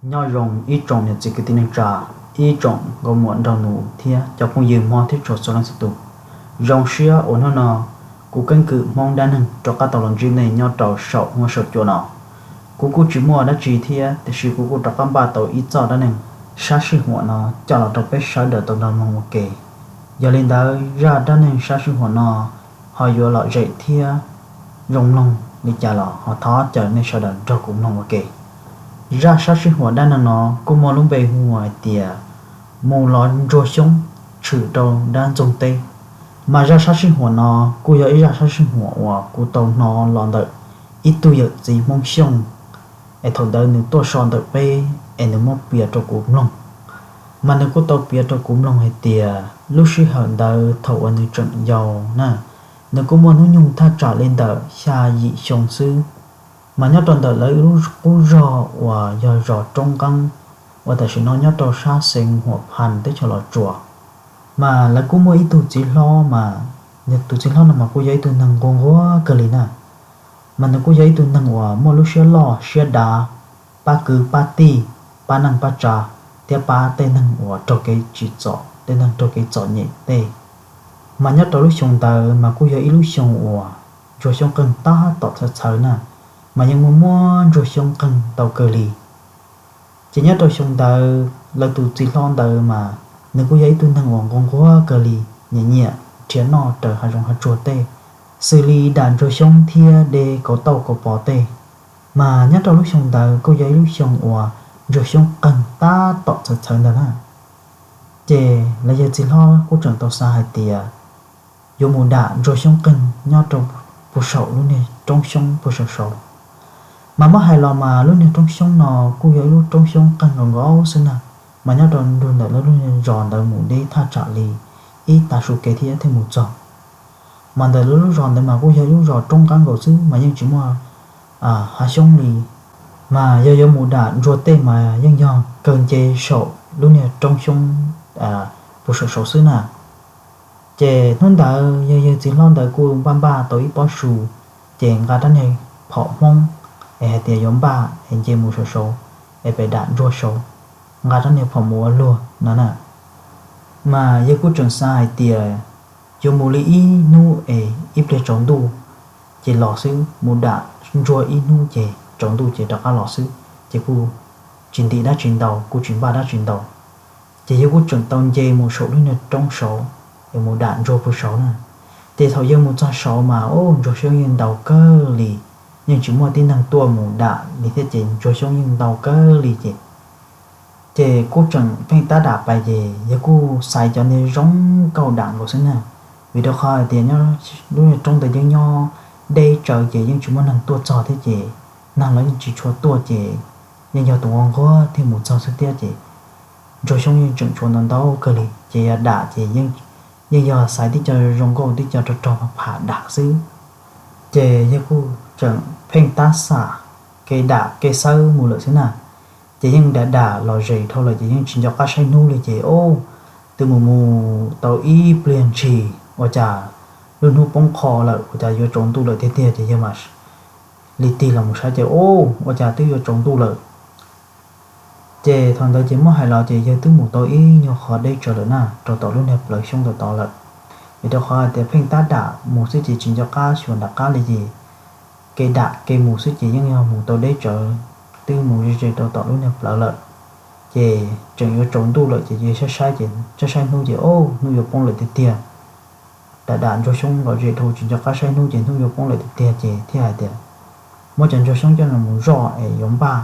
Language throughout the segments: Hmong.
Nyob zoo ib tsoom niam txiv kwv tij neej tsa, ib tsoom nkauj muam nraug nus thiab cov phooj ywg Hmoob thiab txhua leej txhua tus. Zoo siab uas hnub no kuv keeb kwm Hmoob dab neeg rov qab tau los ntsib nej nyob rau saum huab saum cua no. Kuv kuj tsis muaj dab tsi thiab, tiam sis kuv kuj rov qab npaj tau ib txoj dab neeg sab sij huam no coj los rau peb sawv daws tau nrog mloog ua ke. Yog li ntawd, zaj dab neeg sab sij huam no ho yuav lom zem thiab zoo mloog li cas los ho thov caw nej sawv daws nrog kuv mloog ua ke. Zaj sab sij huam dab neeg no kuj muaj lub npe hu hais tias mus lov ntsuag xyoob tshwm rau dab ntxoog teb. Mas zaj sab sij huam no kuj yog ib zaj sab sij huam uas kuv tau hnov los ntawm ib tug yawm txiv Hmoob Xyooj, es thaum ntawd nws tuaj so ntawm peb es nws muab piav rau kuv mloog. Mas nws kuj tau piav rau kuv mloog hais tias lub sij hawm ntawd thaum uas nws tseem yau na, nws kuj muaj hnub nyoog thaj tsam li ntawm xya yim xyoo xwb. Mas nyob rau ntawm lawv lub qub zos uas yog zos Roob Nqeeb, uas tam sim no nyob rau sab xeev Huam Phas teb chaws Los Tsuas, mas lawv kuj muaj ib tug txiv hlob mas, tus txiv hlob no mas kuj yog ib tug neeg nquag nquag kawg li na. Mas nws kuj yog ib tug neeg uas muaj lub siab loj siab dav, pab kwv pab tij, pab neej pab tsa, thiab pab tej neeg uas raug kev tsim txom, tej neeg raug kev txom nyem tej. Mas nyob rau lub xyoo ntawd mas kuj yog ib lub xyoo uas ntsuag xyoob qeeg tab tom txhawv txhawv na, mas yeej muaj muaj ntsuag xyoob qeeg ntau kawg li. Ces nyob rau xyoo ntawd lawv tus txiv hlob ntawd mas nws kuj yog ib tug neeg uas nquag nquag kawg li, nyiam nyiam nrhiav noj raws hav zoov hav tsuag tej, xws li dam ntsuag xyoob thiab de kauv tauj kauv pos tej. Mas nyob rau lub xyoo ntawd kuj yog ib lub xyoo uas ntsuag xyoob qeeg tab tom txhawv txhawv ntawd na. Ces lawv yawg txiv hlob kuj tseem tau xav hais tias yuav mus dam ntsuag xyoob qeeg nyob rau puag saum lub niag roob xyoob puag saum saud. Mas muab hais los mas lub niag roob xyoob no kuj yog ib lub roob xyoob qeeg nkaus nkaus xwb na, mas nyob rau nrug ntawm lawv lub niag zos ntawd mus deb thaj tsam li ib tag su kev thiab thiaj mus txog. Mas ntawm lawv lub zos ntawd mas kuj yog ib lub zos roob nqab nkaus xwb mas yeej tsis muaj hav xyoob li. Mas yog yuav mus dam ntsuag tej mas yeej yog kawg nce saum lub niag roob xyoob puag saum saud xwb na. Ces hnub ntawd yog yawg txiv hlob ntawd kuj npaj npaj tau ib pob su, ces nqa rab niag phom hmoob es hais tias yuav npaj es nce mus saum saud es pem dam ntsuag saud, nqa rab niag phom mus ua luag no na. Mas yawg kuj tseem xav hais tias yuav mus li ib hnub es ib pliag tsaus ntuj ces los xwb, mus dam ntsuag ib hnub ces tsaus ntuj ces rov qab los xwb, ces kuj tsis ntim dab tsi ntau, kuj tsis npaj dab tsi ntau. Ces yawg kuj tseem tau nce mus saum lub niag roob saud es mus dam ntsuag puag saud na. Ces thaum yawg mus txog saud mas ub, ntsuag xyoob yeej ntau kawg li, yeej tsis muaj tib neeg tuaj mus dam li thiab ces ntsuag xyoob yeej ntau kawg li ces, ces kuj tseem pheej tab dam pais ces yawg kuj xaiv cov niag zoo nkauj dam nkaus xwb na. Vim rau qhov hais tias nyob lub niag roob ntawd yeej nyob deb tsawv ces yeej tsis muaj neeg tuaj txog thiab ces neeg los yeej tsis tshua tuaj ces yeej yog tus nquag nquag thiaj mus txog xwb thiab ces ntsuag xyoob yeej tseem tshuav ntau ntau kawg li ces yog dam ces yeej yog xaiv tib co zoo nkauj tib co rog rog pham pham dam xwb. Ces yawg kuj tseem pheej tab xam kev dam kev xawb mus lawm xwb na. Ces yeej dam dam lom zem dhau lawm ces yeej tsis nco qab saib hnub li ces ub, twb mus mus tau ib pliag ntshis ua cas lub hnub poob qho lawm ua cas yuav tsaus ntuj lawm tiag tiag ces yawg mam li tig los mus saib ces ub, ua cas twb yuav tsaus ntuj lawm. Ces thaum ntawd ces muab hais los ces yawg twb mus tau ib nyuag qhov deb tsawv lawm na rau tom lub niag plawv xyoob ntawd tod lawm. Vim rau qhov hais tias pheej tab dam mus xwb ces tsis nco qab xyuas nram qab li ces kev dam kev mus xwb ces yeej yog mus tau deb tsawv, twb mus ze ze rau tom lub niag plawv lawm. Ces tseem yuav tsaus ntuj lawm ces yawg saib saib ces saib saib hnub ces ub, hnub yuav poob lawm tiag tiag. Dam dam ntsuag xyoob lom zem dhau tsis nco qab saib hnub ces hnub yuav poob lawm tiag tiag ces thiaj hais tias muab cov ntsuag xyoob coj los mus zoj es yuav npaj,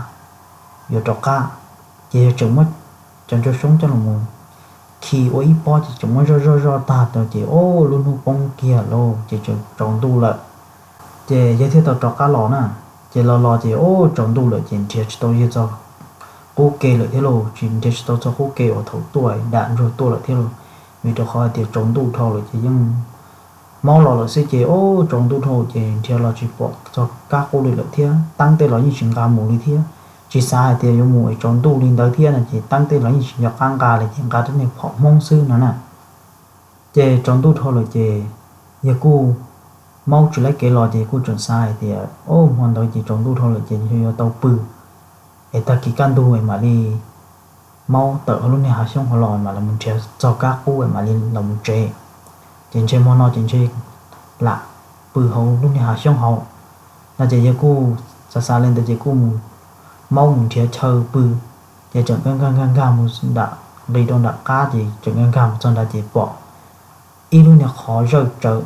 yuav rov qab. Ces yawg tseem muab cov ntsuag xyoob coj los mus khi ua ib pob ces tseem muab zoj zoj zoj tag tau ces ub, lub hnub poob kiag lauj ces tseem tsaus ntuj lawm. Ces yawg thiaj tau rov qab los na. Ces los los ces ub, tsaus ntuj lawm ces nrhiav tsis tau yawg txog qub ke lawm thiab lauj, tsis nrhiav tsis tau txog qub ke uas thaum tuaj dam ntsuag tuaj lawm thiab lauj. Vim rau qhov hais tias tsaus ntuj dhau lawm ces yeej maub los lawm xwb ces ub, tsaus ntuj dhau ces nrhiav los tsis pom txog kab qub li lawm thiab teeb tej los yeej tsis nqa mus li thiab. Tsis xav hais tias yuav mus es tsaus ntuj li ntawd thiab no ces teeb tej los yeej tsis nco qab nqa li ces nqa rab niag phom hmoob xwb no na. Ces tsaus ntuj dhau lawm ces yawg kuj maub tsis laib kev los ces kuj tseem xav hais tias ub, hmo ntawd ces tsaus ntuj dhau lawm ces yog yuav tau pw. es tag kis kaj ntug es mam li maub tawm hauv lub niag hav xyoob hauv los mam los nrhiav txog kab qub es mam li los mus tsev. Ces ntshe hmo no ces ntshe lam pw hauv lub niag hav xyoob hauv. No ces yawg kuj xav xav li ntawd ces kuj mus maub mus nrhiav chaw pw. Ces tseem nkag nkag nkag nkag mus nram, nqis rau nram qab ces tseem nkag nkag mus txog nrad ces pom ib lub niag qhov zawj tsawv,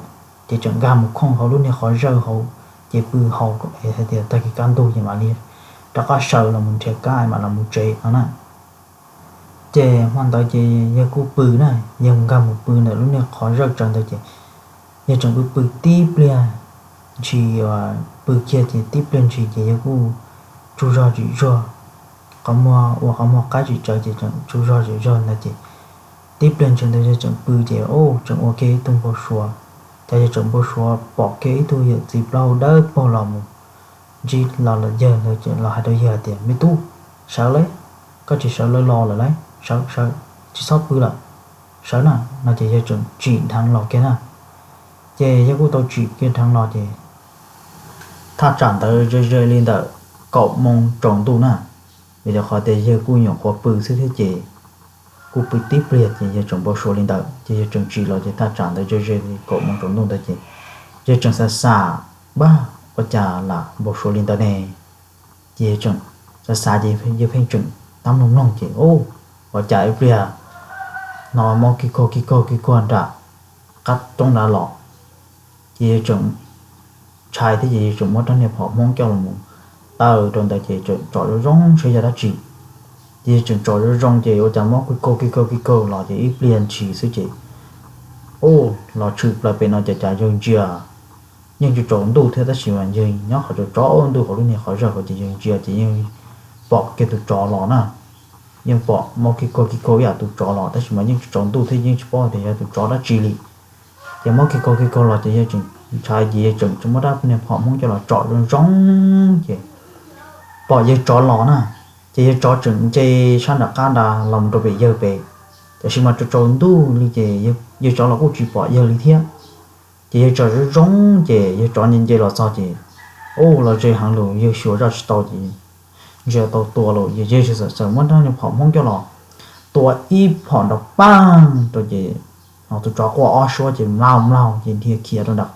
ces tseem nkag mus khooj hauv lub niag qhov zawj hauv, ces pw hauv hais tias tag kis kaj ntug ces mam li rov qab sawv los mus nrhiav kab mam los mus tsev no na. Ces hmo ntawd ces yawg kuj pw na, yawg nkag mus pw ntawm lub niag qhov zawj tsawv ntawd ces yawg tseem pw pw tib pliag ntshis, pw kiag ces tib pliag ntshis ces yawg kuj tsaug zog tsim zog, qhov muag ua qhov muag qaib tsis tsawv ces tseem tsaug zog tsim zog ntawd ces tib pliag ntshis ntawd yawg tseem pw ces tseem ua kiag ib tug npau suav. Ces yawg tseem npau suav pom kiag ib tug yawm txiv plaub hau dawb paug los mus ntsib los, los yawg ntawd los hais rau yawg hais tias, me tub, sawv lauj, koj tsis sawv lawv los lawm lauj, sawv sawv, tsis txhob pw lawm, sawv na. No ces yawg tseem tsim dheev los kiag na. Ces yawg kuj tau tsim kiag dheev los ces thaj tsam ntawd ze ze li ntawm kaum moo tsaus ntuj na, vim rau qhov tias yawg kuj nyuam qhuav pw xwb thiab ces kuj pw tib pliag ces yawg tseem npau suav li ntawd ces yawg tseem tsim los ces thaj tsam ntawd ze ze li kaum moo tsaus ntuj ntawd ces yawg tseem xav xav, npab, ua cas lam npau suav li ntawd ne? Ces yawg tseem xav xav ces yawg pheej tseem tab mloog mloog ces ua cas ib pliag hnov mob kig kog kig kog kig kog nram qab roob nrad los. Ces yawg tseem ntshai thiab ces yawg tseem muab rab niag phom hmoob coj los mus taw rau ntawd ces tseem tsom zoo zoo saib yog dab tsi. Ces yawg tseem tsom zoo zoo ces ua cas mob kig kaug kig kaug kig kaug los ces ib pliag ntshis xwb ces ua los tshwm plaws pem no ces cas yawg ntsia, yeej tsis tsaus ntuj thiab tab sis mas yawg nyob qhov tsaus tsaus ntuj hauv lub niag qhov zawj hauv ces yawg ntsia ces yeej pom kiag tus tsov los na. Yeej pom mob kig kaug kig kaug ib yam tus tsov los tab sis mas yeej tsis tsaus ntuj thiab yeej tsis paub tias yog tus tsov dab tsi li. Ces mob kig kaug kig kaug los ces yawg tseem ntshai ces yawg tseem muab rab niag phom hmoob coj los tsom zoo zoo ces pom yawg tsov los na. Ces yawg tsov tseem nce sab nram qab nrad los mus rau pem yawg pem, tiam sis mas tsaus tsaus ntuj li ces yawg tsov los kuj tsis pom yawg li thiab. Ces yawg tsom zoo zoo ces yawg tsov nce nce los txog ces ua los ze heev lawm yawg xyuas zaj tsis tau ces ntsia tau tua lawm ces yawg txawm muab rab niag phom hmoob coj los tua ib phom nrov pag rau ces tus tsov quaj ob suab ces mlaug mlaug ces dhia khiav rau nram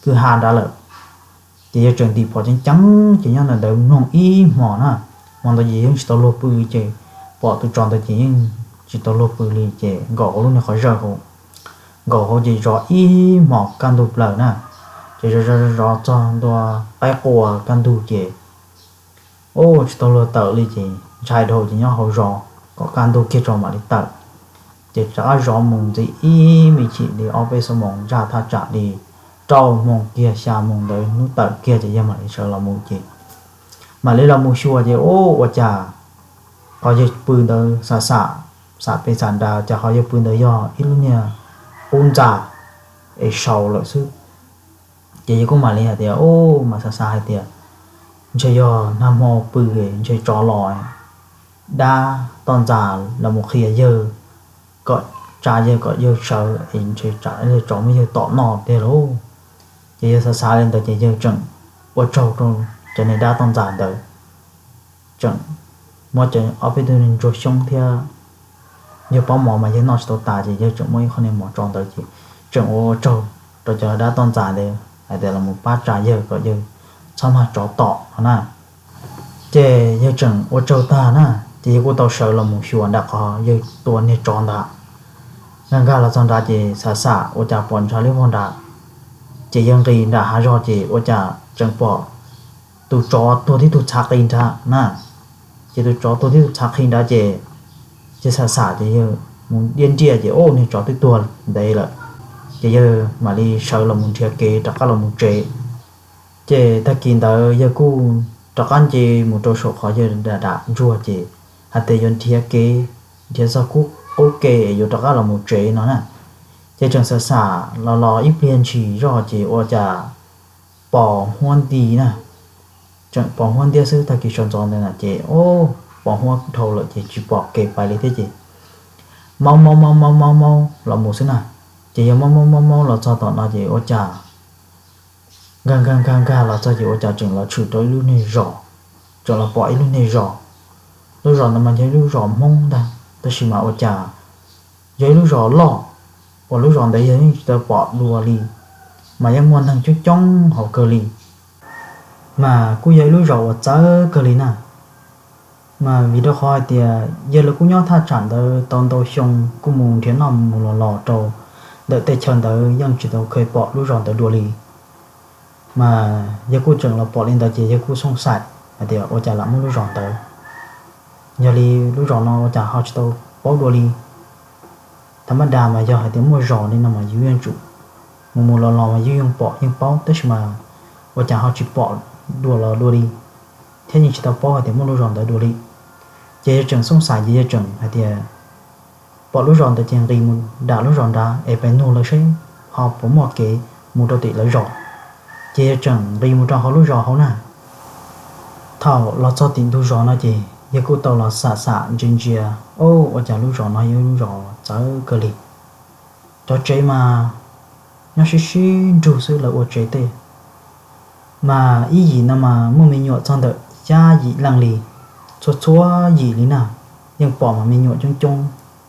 kwj ha nrad lawm. Ces yawg tseem ntim phom ceev ceev ces nyob ntawm ntawd mloog ib hmos na. Hmo ntawd ces yeej tsis tau luag pw ces pom tus tsov ntawd ces yeej tsis tau luag pw li ces nkaum hauv lub niag qhov zawj hauv, nkaum hauv ces zov ib hmos kaj ntug plaws na. Ces zov zov zov txog ntua qaib qua kaj ntug ces ua tsis tau luag tawm li ces ntshai dhau ces nyob hauv zos kom kaj ntug kiag tso mam li tawm. Ces rov qab zov mus ntxiv ib me chim li ob peb xuab moos, ntsaj thaj tsam li rau moos kiag xya moos ntawd hnub tawm kiag ces yawg mam li sawv los mus ces mam li los mus xyuas ces ua cas qhov yawg pw ntawd xam xam, xam pem xam nrad cas qhov yawg pw ntawd yog ib lub niag qub ntxa es sau lawm xwb. Ces yawg kuj mam li hais tias, ua mas xav xav hais tias ntshe yog nag hmo pw ntshe tsov los, dab toj ntxas los mus qhia yawg kom tsa yawg kom yawg sawv es ntshe tsam yawg tsov muab yawg tom noj tiag lauj. Ces yawg xav xav li ntawd ces yawg tseem ua tsaug rau cov niag dab toj ntxas ntawd, tseem muab cov ob peb tug ntsuag xyoob thiab yawg pob mov mas yawg noj tsis tau tas ces yawg tseem muab ib qho niag mov tso ntawd ces tseem ua ua tsaug rau cov dab toj ntxas ntawd hais tias los mus pab tsa yawg kom yawg txhob mag tsov tom no na. Ces yawg tseem ua tsaug tag na, ces yawg kuj tau sawv los mus xyuas nram qhov yawg tua niag tsov ntawd. Nkag nkag los txog nrad ces xam xam ua cas pom ntshav liab vog nrad. Ces yawg nqis nram hav zog ces ua cas tseem pom tus tsov tuag tib tug txhav qi nrad na. Ces tus tsov tuag tib tug txhav qi nrad ces, ces xam xam ces yawg mus diaj nriaj ces ua niag tsov twb tuag ntev lawm. Ces yawg mam li sawv los mus nrhiav kev rov qab los mus tsev. Ces tag kis ntawd yawg kuj rov qab nce mus rau saum qhov yawg dam dam ntsuag ces hais tias yuav nrhiav kev, nrhiav txog qub ke es yuav rov qab los mus tsev no na. Ces tseem xam xam los los ib pliag ntshis zog ces ua cas pos huab nti na. Tseem pos huab ntiab xwb, tag kis sawv ntxov ntawd na ces pos huab dhau lawm ces tsis pom kev pais li thiab ces maub maub maub maub maub maub los mus xwb na. Ces yawg maub maub maub maub los txog tom no ces ua cas nkag nkag nkag nkag los txog ces ua cas tseem los tshwm rau ib lub niag zos, tseem los pom ib lub niag zos. Lub zos ntawd mas yog ib lub zos Hmoob ntag, tab sis mas ua cas yog ib lub zos loj, uas lub zos ntawd yog yeej tsis tau pom dua li, mas yeej muaj neeg coob coob hauv kawg li. Mas kuj yog ib lub zos uas txawv kawg li na. Mas vim rau qhov hais tias yawg lawv kuj nyob thaj tsam ntawd tau ntau xyoo, kuj mus nrhiav noj mus los los rau ntawm tej chaw ntawd yeej tsis tau kheev pom lub zos ntawd dua li. Mas yawg kuj tseem los pom li ntawd ces yawg kuj xooj xaim hais tias ua cas lam muaj lub zos ntawd. Yog li lub zos no ua cas ho tsis tau paub dua li. Tha mab das mas yog hais tias muaj zos li no mas yus yeej tsum mus mus los los mas yus yeej pom yeej paub, tab sis mas ua cas ho tsis pom dua los dua li, thiab yeej tsis tau paub hais tias muaj lub zos ntawd dua li. Ces yawg tseem xooj xaim ces yawg tseem hais tias pom lub zos ntawd ces nqis mus dam lub zos nrad es pais nug lawv seb ho puas muaj kev mus rau tim lawv zos. Ces yawg tseem nqis mus rau hauv lub zos hauv na. Thaum los txog tim ntug zos no ces yawg kuj tau los xam xam ntsia ntsia, o, ua cas lub zos no yog lub zos txawv kawg li. Cov tsev mas nyob sib sib nrug xwb, lawv ua tsev tej mas ib yim no mas muaj me nyuam txog ntawm xya yim leej li, txhua txhua yim li na. Yeej pom mas me nyuam coob coob,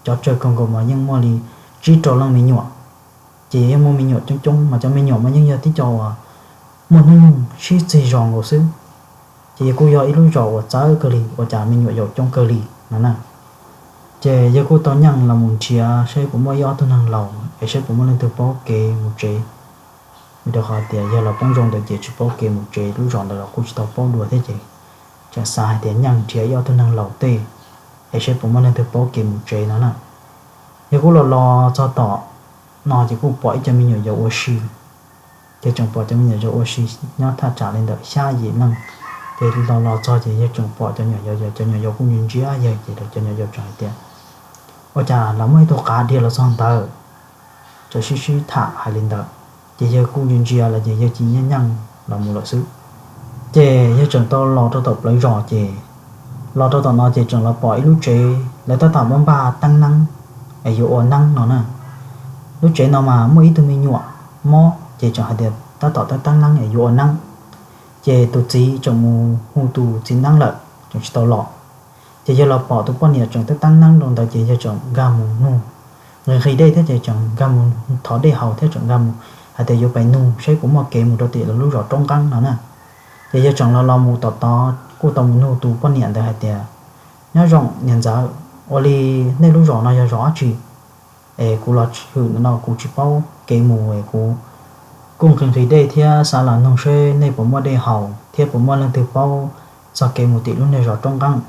cov tsawg kawg nkaus mas yeej muaj li tsib rau leej me nyuam. Ces yeej muaj me nyuam coob coob mas cov me nyuam mas yeej yog tib co uas muaj hnub nyoog sib txig zos nkaus xwb. Ces yawg kuj yog ib lub zos uas txawv kawg li, ua cas me nyuam yaus coob kawg li no na. Ces yawg kuj tau nyeej los mus nrhiav seb puas muaj ib ob tug neeg laus es seb puas muaj leej twg paub kev mus tsev. Vim rau qhov tias yawg los poob zoo ntawd ces tsis paub kev mus tsev, lub zos ntawd los kuj tsis tau paub dua thiab ces tseem xav hais tias nyeej nrhiav ib ob tug neeg laus tej es seb puas muaj leej twg paub kev mus tsev no na. Yawg kuj los los txog tom no ces kuj pom ib co me nyuam yaus ua si. Ces tseem pom cov me nyuam yaus ua si nyob thaj tsam li ntawm xya yim leej. Ces los los txog ces yawg tseem pom cov me nyuam yaus, cov me nyuam yaus kuj ntsia ntsia yawg ces cov me nyuam yaus tseem hais tias, ua cas los muaj ib tug qav dhia los txog ntawd. Tseem sib sib tham hais li ntawd, ces yawg kuj ntsia ntsia los ces yawg cia li nyeej los mus lawm xwb. Ces yawg tseem tau los rau tom plawv zos ces los rau tom no ces tseem los pom ib lub tsev lawv tab tom muab npaj teeb neeb es yuav ua neeb no na. Lub tsev no mas muaj ib tug me nyuam mob ces tseem hais tias tab tom teeb teeb neeb es yuav ua neeb. Ces tus txiv tseem mus hu tus txiv neeb lawm tseem tsis tau los. Ces yawg los pom tus poj niam tseem teeb teeb neeb rau ntawd ces yawg tseem nkag mus nug, nqhis nqhis dej thiab ces tseem nkag mus thov dej haus thiab tseem nkag mus hais tias yuav pais nug seb puas muaj kev mus rau tim lawv lub zos roob nqeeb no na. Ces yawg tseem los los mus tom tod kuj tau mus nug tus poj niam ntawd hais tias, nyob zoo niam ntxawm, ua li nej lub zos no yog zos dab tsi? Es kuv los hwm ntawm no kuv tsis paub kev mus es kuv kuj nqhis nqhis dej thiab xav los nug seb nej puas muaj dej haus thiab puas muaj leej twg paub txog kev mus tim lub niag zos roob nqeeb.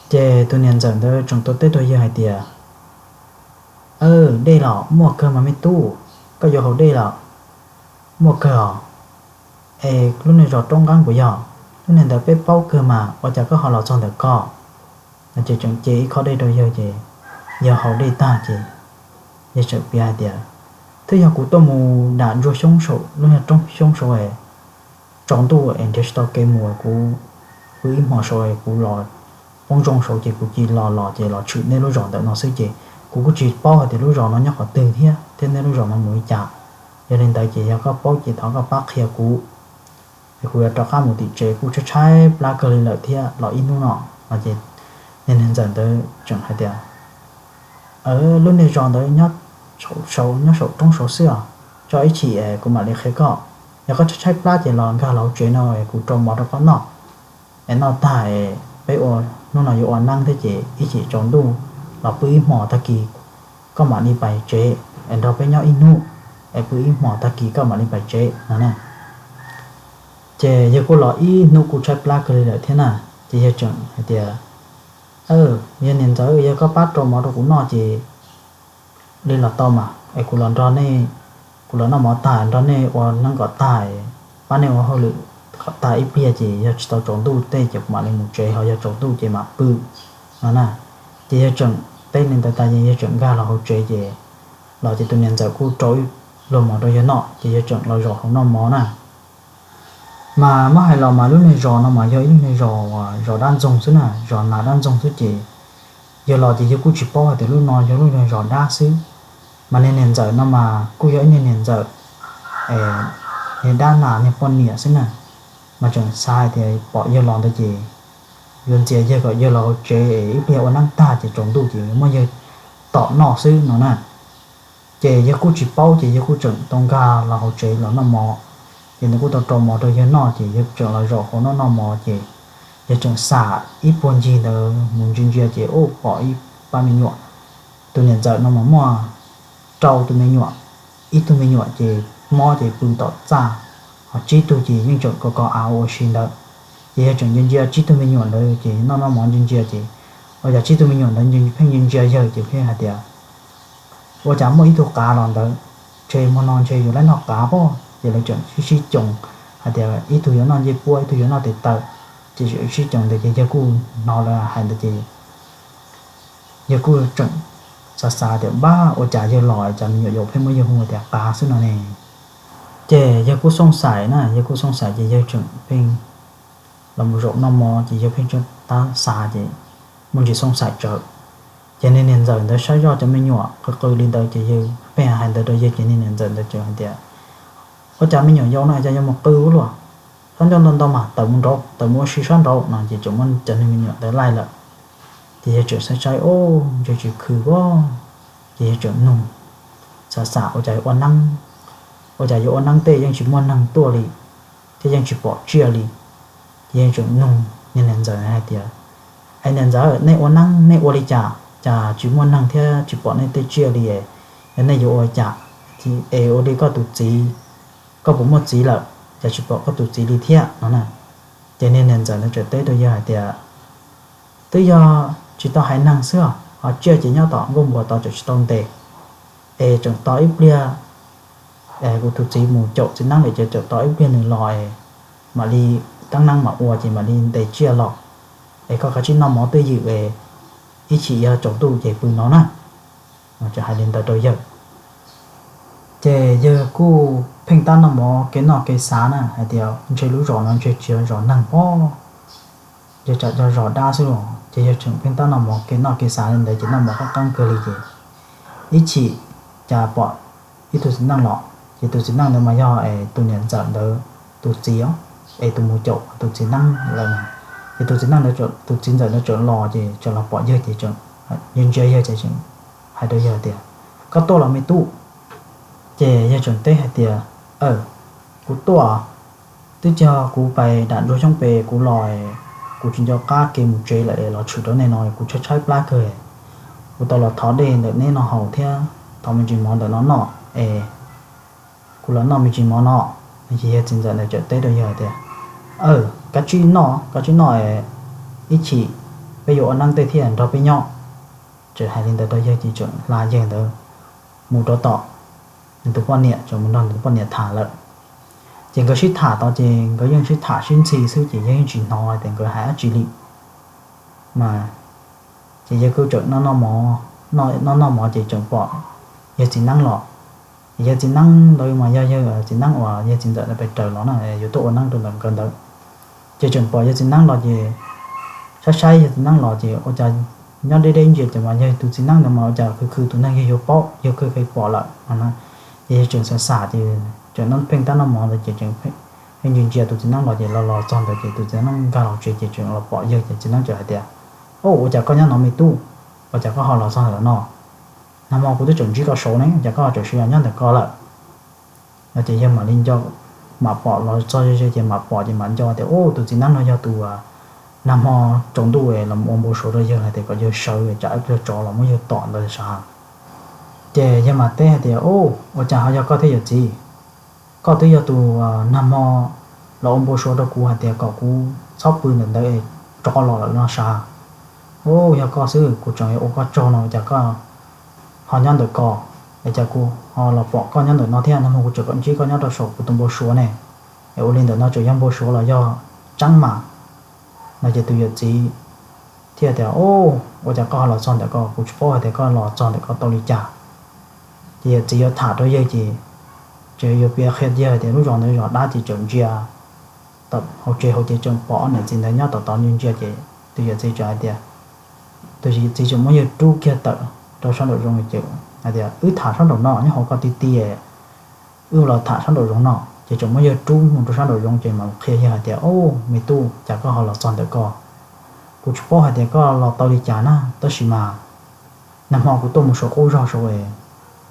Ces tus niam ntxawm ntawd tseem tau teb rau yawg hais tias, dej los muaj kawg mas me tub, koj yuav haus dej los? Muaj kawg os. Es lub niag zos roob nqeeb puas yog? Lub niag ntawd peb paub kawg mas, ua cas koj ho los txog ntawm ko? No ces tseem ce ib khob dej rau yawg ces yawg haus dej tag ces yawg tseem piav hais tias, twb yog kuv tuaj mus dam ntsuag xyoob saum lub niag roob xyoob saud es tsaus ntuj es nrhiav tsis tau kev mus, kuv pw ib hmos saud es kuv los poob zoo saud ces kuv cia li los los ces los tshwm nej lub zos ntawm no xwb ces kuv kuj tsis paub hais tias lub zos no nyob qhov twg thiab thiab nej lub zos no mus li cas. Yog li ntawd ces yog koj paub ces thov koj pab qhia kuv es kuv yuav rov qab mus tim tsev, kuj tshaib tshaib plab kawg li lawm thiab los ib hnub no. No ces niag niam ntxawm ntawd tseem hais tias, lub niag zos ntawd nyob saum, nyob saum roob saud xwb os, tso ib chim es kuv mam li qhia koj. Yog koj tshaib tshaib plab ces los nkag los hauv tsev no es kuv rau mov rau koj noj. Es noj tag es peb ua, hnub no yuav ua neeb thiab ces ib chim tsaus ntuj los pw ib hmos tag kis koj mam li pais tsev, es nrog peb nyob ib hnub es pw ib hmos tag kis koj mam li pais tsev no na. Ces yawg kuj los ib hnub kuj tshaib plab kawg li lawm thiab na. Ces yawg tseem hais tias, yog niam ntxawm, yog koj pab rau mov rau kuv noj ces li los tau mas es kuv los nrog nej, kuv los noj mov tag nrog nej ua neeb kom tag, pab nej ua hauj lwm kom tag ib pliag ces yog tsis tau tsaus ntuj tej ces kuv mam li mus tsev, ho yog tsaus ntuj ces mam pw no na. Ces yawg tseem teb li ntawd tas ces yawg tseem nkag los hauv tsev ces los ces tus niam ntxawm kuj rau ib pluag mov rau yawg noj ces yawg tseem los zaum hauv noj mov na. Mas muab hais los mas lub niag zos no mas yog ib lub niag zos, zos dab ntxoog xwb na, zos nas dab ntxoog xwb ces yawg los ces yawg kuj tsis paub hais tias lub no yog lub niag zos dab xwb. Mas niag niam ntxawm no mas kuj yog ib niag niam ntxawm, niag dab nas niag poj niam xwb na. Mas tseem xav hais tias pom yawg los ntawd ces yuav ntxias yawg kom yawg los hauv tsev es ib pliag ua neeb tag ces tsaus ntuj ces muab yawg tom noj xwb no na. Ces yawg kuj tsis paub ces yawg kuj tseem tau nkag los hauv tsev los noj mov. Ces nws kuj tau rau mov rau yawg noj ces yawg tseem los zaum hauv noj noj mov ces yawg tseem xam ib puag ncig ntawd mus ntsia ntsia ces ua pom ib pab me nyuam. Tus niam ntxawm no mas muaj rau tus me nyuam, ib tug me nyuam ces mob ces pw tom txaj, ho tsib tug ces yeej tseem kos kos av ua si ntawd. Ces yawg tseem ntsia ntsia tsib tug me nyuam ntawd ces noj noj mov ntsia ntsia ces ua cas tsib tug me nyuam ntawd pheej ntsia ntsia yawg ces pheej hais tias, ua cas muaj ib tug qav los ntawd, ntshe hmo no ntshe yuav laib noj qav pob. Ces lawv tseem sib sib coos hais tias ib tug yuav noj ncej puab ib tug yuav noj tes taw. Ces sib coos ntawd ces yawg kuj hnov lawv hais ntawd ces yawg kuj tseem xav xav tias npab ua cas yawg los cas me nyuam yaus pheej muab yawg hu tias qav xwb no ne. Ces yawg kuj xooj xais na, yawg kuj xooj xais ces yawg tseem pheej los mus zaum noj mov ces yawg pheej tseem tab xav ces muaj ntsis xooj xais tsawv. Ces niag niam ntxawm ntawd saib zoj cov me nyuam qw qw li ntawd ces yawg pheej hais ntawd rau yawg ces niag niam ntxawm ntawd tseem hais tias, ua cas me nyuam yaus no cas yuav mus qw ua luaj, sab ncauj ntau ntau mas tawm mus nraud, tawm mus ua si sab nraud no ces tseem muab cov niag me nyuam ntawd laij lawm. Ces yawg tseem saib saib ub ntshe tsis khw pob. Ces yawg tseem nug, xav xav ua cas ua neeb, ua cas yuav ua neeb tej yeej tsis muaj neeg tuaj li thiab yeej tsis pom tsiaj li. Ces yawg tseem nug niag niam ntxawm hais tias, es niam ntxawm, nej ua neeb nej ua li cas cas tsis muaj neeg thiab tsis pom nej tej tsiaj li? Yog nej yuav ua cas es ua li koj tus txiv, koj puas muaj txiv lawm cas tsis pom koj tus txiv li thiab no na? Ces niag niam ntxawm ntawd tseem teb rau yawg hais tias, twb yog tsis tau haiv neeg xwb os, ho tsiaj ces nyob tom nkuaj npua tod tseem tsis tau ntes, es tseem tos ib pliag, kuv tus txiv mus caum txiv neeb lawm ces tseem tos ib pliag nws los es mam li teeb neeb mam ua ces mam li ntes tsiaj los, es koj kav tsij noj mov twj ywm es ib chim yog tsaus ntuj ces pw no na. Tseem hais li ntawd rau yawg. Ces yawg kuj pheej tab noj mov kev noj kev xav na hais tias ntshe lub zos no ntshe tsis yog zos neeg pob, ntshe tsam yog zos dab xwb los ces yawg tseem pheej tab noj mov kev noj kev xav li ntawd ces noj mov qab qeeb kawg li ces ib chim cas pom ib tug txiv neej los ces tus txiv neej ntawd mas yog tus niam ntxawm ntawd tus txiv os, es tus mus caum tus txiv neej lawm na. Ces tus txiv neej ntawd, tus txiv ntxawm ntawd tseem los ces tseem los pom yawg ces tseem ntsia ntsia yawg ces tseem hais rau yawg tias, koj tuaj los me tub? Ces yawg tseem teb hais tias, aw, kuv tuaj, twb yog kuv pais dam ntsuag xyoob pes kuv los, kuv tsis nco qab kev mus tsev lawm los tshwm rau nej no kuv tshaib tshaib plab kawg. Kuv tau los thov dej ntawm neb no haus thiab thov me ntsis mov ntawm no noj es kuv los noj me ntsis mov no. Ces yawg txiv ntxawm ntawd tseem teb rau yawg tias, aw, kav tsij noj, kav tsij noj es ib chim peb yuav ua neeb tej thiaj nrog peb nyob. Tseem hais li ntawd rau yawg ces tseem hla yawg ntawd mus rau tom nws tus poj niam, tseem mus nrog nws tus poj niam tham lawm. Ces nkawd sib tham tod ces nkawd yeej sib tham sib ntxhi xwb ces yawg yeej tsis hnov tias nkawd hais dab tsi li. Mas ces yawg kuj tseem noj noj mov, noj noj mov ces tseem pom yawg txiv neeb los. Ces yawg txiv neeb ntawd mas yog yawg txiv neeb uas yawg txiv ntxawm ntawd pes raws los na, yuav tuaj ua neeb rau ntawm nkawd ntawd. Ces tseem pom yawg txiv neeb los ces saib saib yawg txiv neeb los ces ua cas nyob deb deb ntsia ces mas yawg tus txiv neeb ntawd mas ua cas khwv khwv tus neeg yawg yuav paub, yawg kuj pom lawm no. Ces yawg tseem xav xav ces tseem pheej tab noj mov ntawd ces tseem pheej ntsia ntsia tus txiv neeb los ces los los txog ntawd ces tus txiv neeb nkag los tsev ces tseem los pom yawg ces txiv neeb tseem hais tias, o, ua cas koj nyob no me tub? Ua cas koj ho los txog ntawm no? Nag hmo kuv twb tseem ntsib koj saud ne, cas koj ho tseem sawv los nyob ntawm ko lawm? No ces yawg mam li nco, mam pom los txog ze ze ces mam pom ces mam nco tias, u, tus txiv neeb no yog tus nag hmo tsaus ntuj los ua npau suav rau yawg hais tias kom yawg sawv tsam ib pliag tsov los muab yawg tom ntawd sav. Ces yawg mam teb hais tias, u, ua cas ho yog koj thiab yawm txiv? Koj twb yog tus nag hmo los ua npau suav rau kuv hais tias kom kuv txhob pw ntawm ntawd es tsov los lawm no sav. U, yog koj xwb, kuv tseem yuav ua koj tsaug no cas koj ho nyob ntawm ko, es cas kuv ho los pom koj nyob ntawm no thiab? Nag hmo kuv tseem kom ntsib koj nyob rau saum kuv tus npau suav ne, es ua li ntawm no tseem yog npau suav los yog tseeb mas? No ces tus yawm txiv thiaj tias, u, ua cas koj ho los txog ntawm ko? Kuv tsis paub hais tias koj los txog ntawm ko tau li cas. Ces yawm txiv yuav tham rau yawg ces tseem yuav piav qhia yawg tias lub zos ntawd zos dab ces tseem ntsia hauv tsev hauv ces tseem pom ob niam txiv ntawd nyob tom tod ntsia ntsia ces tus yawm txiv tseem hais tias, tus yawm txiv tseem muab yawg rub kiag tawm rau sab nraum zoov ces hais tias, wb tham sab nraum no nyob hauv ko ti ti, wb los tham sab nraum zoov no. Ces tseem muab yawg rub mus rau sab nraum zoov ces mam qhia yawg hais tias, u, me tub, cas koj ho los txog ntawm ko? Kuv tsis paub hais tias koj los tau li cas na, tab sis mas nag hmo kuv tuaj mus saum qub zog saud es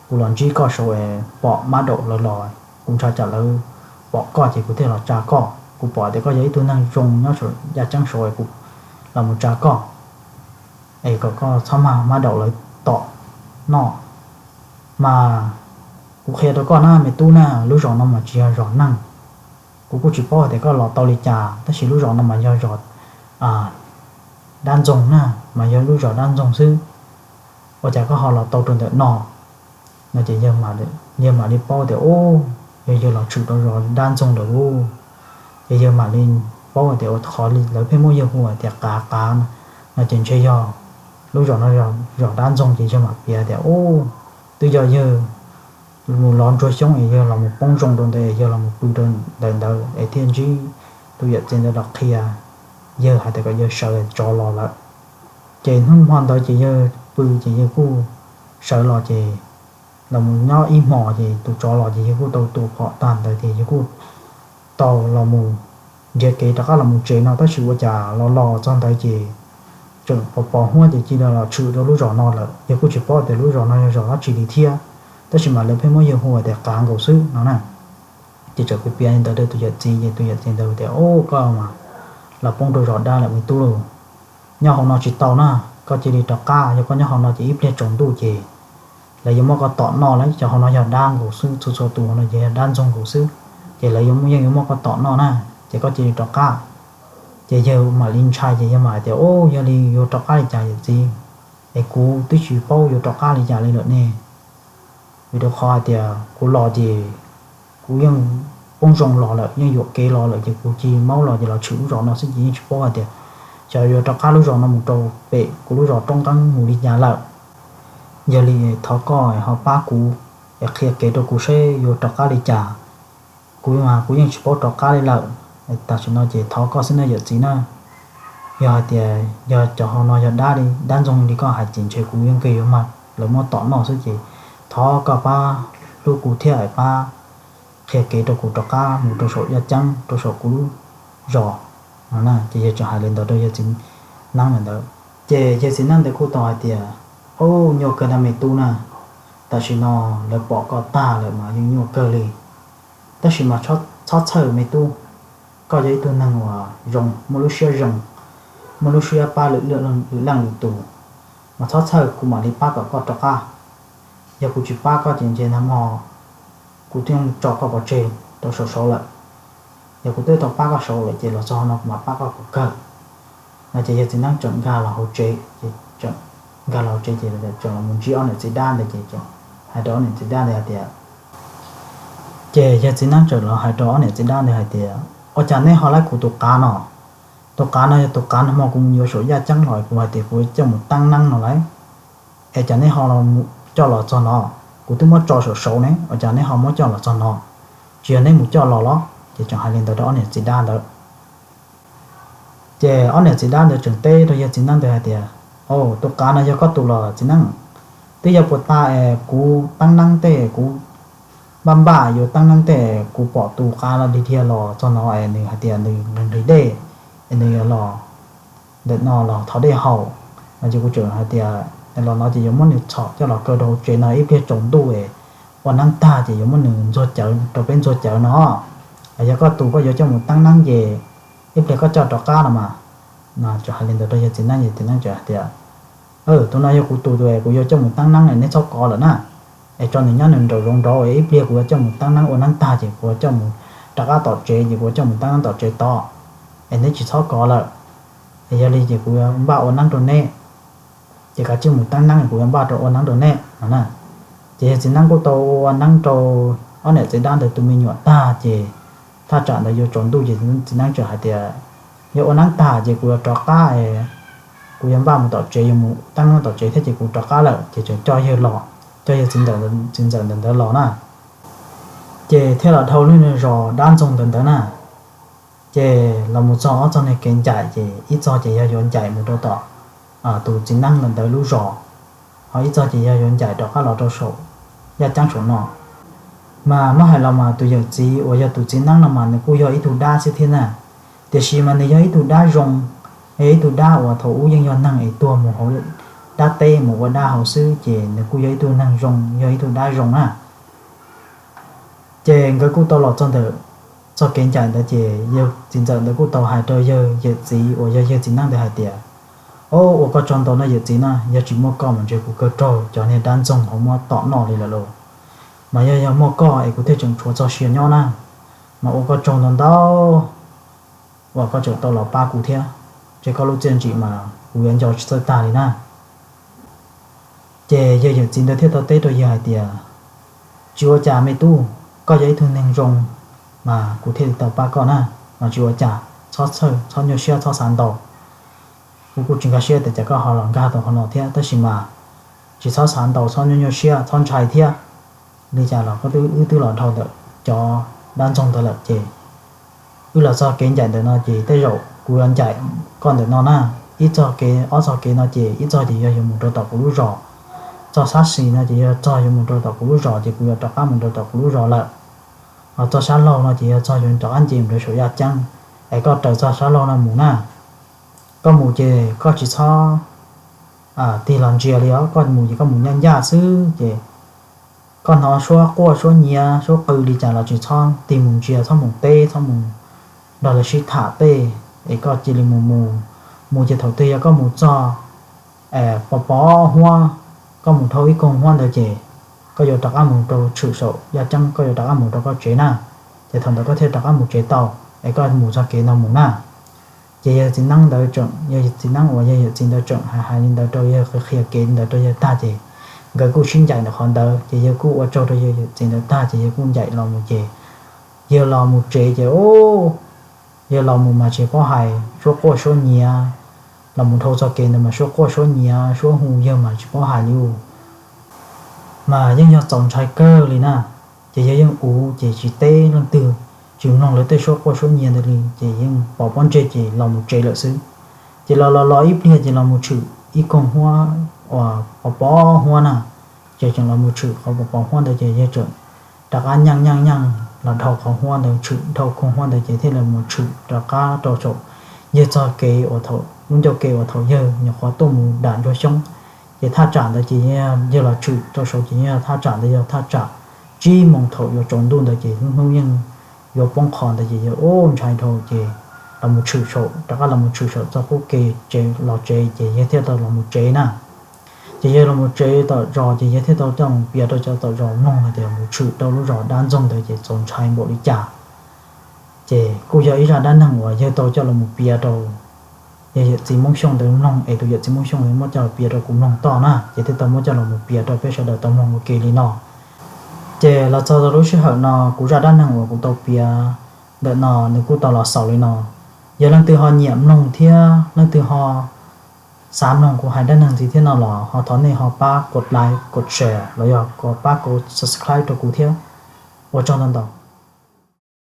kuv los ntsib koj saud es pom mab daum lawv los, kuv ntshai tsam lawv pom koj ces kuv thiaj los tsa koj. Kuv pom tias koj yog ib tug neeg zoo nyob saum yaj ceeb saud es kuv los mus tsa koj es kom koj txhob mag mab daum lawv tom noj. Mas kuv qhia rau koj na me tub na, lub zos no mas tsis yog zos neeg. Kuv kuj tsis paub hais tias koj los tau li cas, tab sis lub zos no mas yog zos dab ntxoog na, mas yog lub zos dab ntxoog xwb. Ua cas koj ho los tau rau ntawm no? No ces yawg mam li paub tias, u, yog yawg los tshwm rau zos dab ntxoog lawm lauj. Ces yawg mam li paub tias ua qhov lawv pheej muab yawg hu tias Qav Qav no ces ntshe yog lub zos no zos dab ntxoog, ces yawg mam piav tias, u, twb yog yawg mus lov ntsuag xyoob es yawg los mus poob zoo rau ntawd es yawg los mus pw rau ntawm ntawd es thiaj ntsib tus yawm txiv ntawd los qhia yawg hais tias kom yawg sawv tsov los lawm. Ces hnub hmo ntawd ces yawg pw ces yawg kuj sawv los ces los mus nyob ib hmos ces tus tsov los ces yawg kuj tau tua phom tag ntawd ces yawg kuj tau los mus nrhiav kev rov qab los mus tsev no, tab sis ua cas los los txog ntawd ces tseem pos pos huab ces cia li los tshwm rau lub zos no lawm. Yawg kuj tsis paub tias lub zos no yog zos dab tsi li thiab, tab sis mas lawv pheej muab yawg hu tias Qav nkaus xwb no na. Ces txawm kuv piav li ntawd rau tus yawm txiv ces tus yawm txiv ntawd tias, u, koj mas los poob rau zos dab lawm me tub lauj. Nyob hauv no tsis tau na, koj cia li rov qab, yog koj nyob hauv no ces ib pliag tsaus ntuj ces lawv yuav muab koj tom noj lawm. Cov hauv no yog dab nkaus xwb, txhua txhua tus hauv no ces yog dab ntxoog nkaus xwb, ces lawv yuav yeej yuav muab koj tom noj na, ces koj cia li rov qab. Ces yawg mam li ntshai ces yawg mam hais tias, u, yog li yuav rov qab li cas yawm txiv? Es kuv twb tsis paub yuav rov qab li cas li lawm ne. Vim rau qhov hais tias kuv los ces kuv yeej poob zoo los lawm, yeej yuam kev los lawm ces kuv cia li maub los ces los tshwm lub zos no xwb ces yeej tsis paub hais tias xyov yuav rov qab lub zos no mus rau pem kuv lub zos roob nqeeb mus li cas lawm. Yog li thov koj ho pab kuv es qhia kev rau kuv seb yuav rov qab li cas. Kuv mas kuv yeej tsis paub rov qab li lawm. Tam sim no ces thov koj xwb na yawm txiv na. Yog hais tias yog cov hauv no yog dab li, dab ntxoog li koj hais ces ntshe kuv yeej kawg yuav mag lawv muab tom noj xwb ces thov koj pab hlub kuv thiab pab qhia kev rau kuv rov qab mus rau saum yaj ceeb rau saum kuv lub zos no na. Ces yawg tseem hais li ntawd rau yawg txiv neeb ntawd. Ces yawg txiv neeb ntawd kuj tau hais tias, u, nyuaj kawg na me tub na, tam sim no lawv pom koj tag lawm mas yeej nyuaj kawg li. Tab sis mas txhob txhawj me tub, koj yog ib tug neeg uas zoo, muaj lub siab zoo, muaj lub siab pab lwm leej lwm tus, mas txhob txhawj, kuv mam li pab kom koj rov qab. Yog kuv tsis pab koj ces ntshe nag hmo kuv twb tso koj pov tseg rau saum saud lawm. Yog kuv twb tau pab koj saud lawm ces los txog no kuv mam pab koj kom kawg. No ces yawg txiv neeb tseem nkag los hauv tsev, ces tseem nkag los hauv tsev ces tseem los mus ntsib ob niam txiv dab ntawd ces tseem hais rau ob niam txiv dab ntawd hais tias, ces yawg txiv neeb tseem los hais rau ob niam txiv dab ntawd hais tias, ua cas neb ho laib kuv tus qav no? Tus qav no yog tus qav nag hmo kuv mus yuav saum yaj ceeb los kuv hais tias kuv coj mus teeb neeb no lauj. Es cas neb ho coj los txog no? Kuv twb muab tso saum saud ne, ua cas neb ho muab coj los txog no? Tsis yog neb mus coj los los? Ces tseem hais li ntawd rau ob niam txiv dab ntawd. Ces ob niam txiv dab ntawd tseem teb rau yawg txiv neeb ntawd hais tias, o, tus qav no yog koj tus los txiv neeb? Twb yog puas tag es kuv teeb neeb tej, kuv npaj npaj yuav teeb neeb tej, kuv pom tus qav no dig dhia los txog no es nws hais tias nws nqhis dej es nws yuav los ntawm no los thov dej haus no ces kuv tseem hais tias los no ces yuav muab nws txhom coj los kaw rau hauv tsev no ib pliag tsaus ntuj es ua neeb tag ces yuav muab nws ntxuag cawv rau peb ntxuag cawv no. Yog koj tus koj yuav coj mus teeb neeb ces ib pliag koj coj rov qab no mas. Tseem hais li ntawd rau yawg txiv neeb, yawg txiv neeb tseem hais tias, tus no yog kuv tus tus es kuv yuav coj mus teeb neeb es neb txhob kov lawm na. Es tso nws nyob nws nraum zoov nraud es ib pliag kuv yuav coj mus teeb neeb ua neeb tag ces kuv yuav coj mus rov qab tom tsev ces kuv yuav coj mus teeb neeb tom tsev tod. Es neb tsis txhob kov lawm. Es yog li ces kuv yuav npaj ua neeb rau neb. Ces kav tsij mus teeb neeb kuv yuav npaj rau ua neeb rau neb no na. Ces yawg txiv neeb kuj tau ua neeb rau ob niam txiv dab ntawd tus me nyuam tag ces thaj tsam ntawd yuav tsaus ntuj ces txiv neeb tseem hais tias, yog ua neeb tag ces kuv yuav rov qab, kuv yuav npaj mus tom tsev, yuav mus teeb neeb tom tsev thiab ces kuv rov qab lawm ces tseem coj yawg los, coj yawg txiv ntxawm ntawd los na. Ces thiaj los dhau lub zos dab ntxoog ntawd ntawd na. Ces los mus txog ob txog niag kev ncaim ces ib txog ces yog yuav ncaim mus rau tom tus txiv neeb ntawd lub zos, ho ib txog ces yog yuav ncaim rov qab los rau saum yaj ceeb saum no. Mas muab hais los mas tus yawm txiv uas yog tus txiv neeb no mas nws kuj yog ib tug dab xwb thiab na, tiam sis mas nws yog ib tug dab zoo, Yog ib tug dab uas thaum ub yeej yog neeg es tuag mus hauv dab teb mus ua dab hauv xwb, ces nws kuj yog ib tug neeg zoo, yog ib tug dab zoo na. Ces nkawd kuj tau los txog ntawm txoj kev ncaim ntawd, ces yawg txiv ntxawm ntawd kuj tau hais rau yawg yawm txiv uas yog yawg txiv neeb ntawd hais tias, Au, ua koj tsaug ntau no yawm txiv na, yog tsis muaj koj mas ntshe kuv kawg raug cov niag dab ntxoog hauv muab tom noj li lawm lauj. Mas yog, yog muaj koj es kuv thiaj tseem tshuav txoj sia nyob na. Mas ua koj tsaug ntau ntau uas koj tseem tau los pab kuv thiab, ces koj lub txiaj ntsim mas kuv yuav nco tsis txawj tag li na. Ces yawg yawm txiv ntawd thiaj tau teb rau yawg hais tias, Tsis ua cas me tub, koj yog ib tug neeg zoo, mas kuv thiaj li tau pab koj na. Mas tsis ua cas, txhob txhawj, txhob nyuaj siab, txhob xav ntau. Kuv kuj tsis nkag siab tias cas koj ho los nkag tau qhov no thiab, tab sis mas tsis txhob xav ntau, txhob nyuaj nyuaj siab, txhob ntshai thiab. Li cas los koj twb, wb twb los dhau ntawm cov dab ntxoog ntawd lawm, ces wb los txog kev ncaim ntawm no ces tej zaum kuv yuav ncaim koj ntawm no na. Ib txog kev, ob txog kev no ces ib txog ces yog yuav mus rau tom kuv lub zos, txog sab xis no ces yog txog yuav mus rau tom kuv lub zos, ces kuv yuav rov qab mus rau tom kuv lub zos lawm. Ho txog sab laug no ces yog txog yuav rov qab nce mus rau saum yaj ceeb, es koj raws txog sab laug no mus na. Koj mus ces koj tsis txhob tig los ntsia li os, koj mus ces koj mus ncaj ncaj xwb, ces koj hnov suab quaj suab nyiav suab qw li cas los tsis txhob tig mus ntsia, txhob mus teb, txhob mus nrog lawv sib tham tej, es koj cia li mus mus. Mus ces thaum twg yog koj mus txog pos pos huab, koj mus dhau ib koog huab ntawd ces koj yuav rov qab mus rau tshwm saum yaj ceeb, koj yuav rov qab mus rau koj tsev na. Ces thaum ntawd koj thiaj rov qab mus tsev tau, es koj mus txog kev no mus na. Ces yawg txiv neeb ntawd tseem, yawg txiv neeb uas yog yawm txiv ntawd tseem hais hais li ntawd rau yawg, qhia kev li ntawd rau yawg tag ces nkawd kuj sib ncaim ntawm qhov ntawd, ces yawg kuj ua tsaug rau yawg yawm txiv ntawd tag ces yawg kuj ncaim los mus ces yawg los mus tsev ces, yawg los mus mas tsis paub hais, suab quaj suab nyiav, los mus dhau txog kev ntawd mas suab quaj suab nyiav suab hu yawg mas tsis paub hais li ub. Mas yeej yog txaus ntshai kawg li na. Ces yawg yeej uv ces tsis teb leej twg, tsis mloog lawv tej suab quaj suab nyiav ntawd li, ces yeej pom pob ntseg ces los mus tsev lawm xwb. Ces los los los ib pliag ces los mus tshwm ib koog huab uas pos pos huab na. Ces tseem los mus tshwm qhov pos pos huab ntawd ces yawg tseem rov qab nyeej nyeej nyeej los dhau qhov huab ntawd, tshwm dhau koog huab ntawd ces thiaj li mus tshwm rov qab rau saum, yawg txog kev uas thaum, lub ncauj ke uas thaum yawg nyuam qhuav tuaj mus dam ntsuag xyoob. Ces thaj tsam ntawd ces yawg los tshwm rau saud ces yog thaj tsam ntawd yog thaj tsam tsib moos thaum yuav tsaus ntuj ntawd ces lub hnub yeej yuav poob qho ntawd ces yawg ub ntshai dhau ces los mus tshwm saum, rov qab los mus tshwm saum txoj qub ke tsev los tsev ces yawg thiaj tau los mus tsev na. Ces yawg los mus tsev tom zos ces yawg thiaj tau coj mus piav rau cov tom zos mloog hais tias mus tshwm rau lub zos dab ntxoog ntawd ces txaus ntshai npaum li cas. Ces kuj yog ib zaj dab neeg uas yawg tau coj los mus piav rau yawg yawm txiv Hmoob Xyooj ntawd mloog es tus yawm txiv Hmoob Xyooj ntawd muab coj los piav rau kuv mloog toj na, ces thiaj tau muab coj los mus piav rau peb sawv daws tau mloog ua ke li no. Ces los txog rau lub sij hawm no kuv zaj dab neeg uas kuv tau piav ntawm no nws kuj tau los xaus li no. Yog leej twg ho nyiam mloog thiab leej twg ho xav mloog kuv hais dab neeg ntxiv thiab no los ho thov nej ho pab kos like, kos share los yog kos pab kos subscribe rau kuv thiab. Ua tsaug ntau ntau.